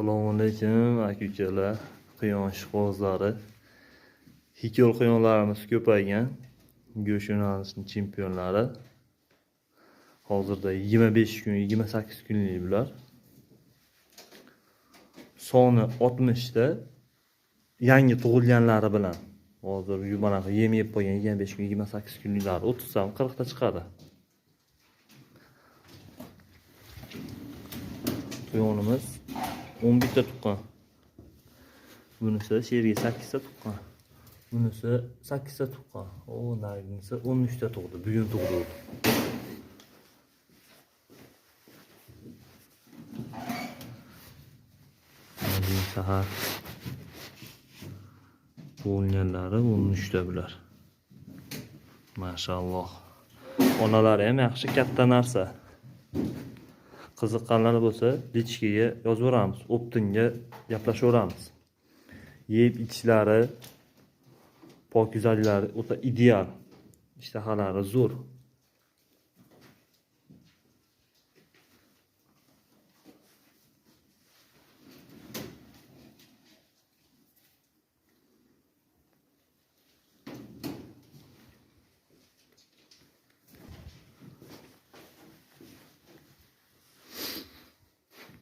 Assalomu alaykum aka ukalar, quyon ishqibozlari. Hikol quyonlarimiz ko'paygan. Go'sht yo'nalishining chempionlari. Hozirda 25 kun, 28 kunlik bular. Soni 60 ta yangi tug'ilganlari bilan. Hozir mana yem yeb qo'ygan 25 kun, 28 kunliklari 30 tam 40 ta chiqadi. Quyonimiz 11 ta tuqqan. Bunisi sherga 8 ta tuqqan. Bunisi 8 ta tuqqan. O, narigisi 13 ta tug'di. Bugun tug'di u. Bugun sahar tug'ilganlari 13 ta bular. Mashalloh. Onalari ham yaxshi, katta narsa. Qiziqqanlar bo'lsa, lichkaga yozaveramiz, o'ptinga gaplashaveramiz. Yeb ichishlari, pokizaliklari o'ta ideal. Ishtahalari zo'r.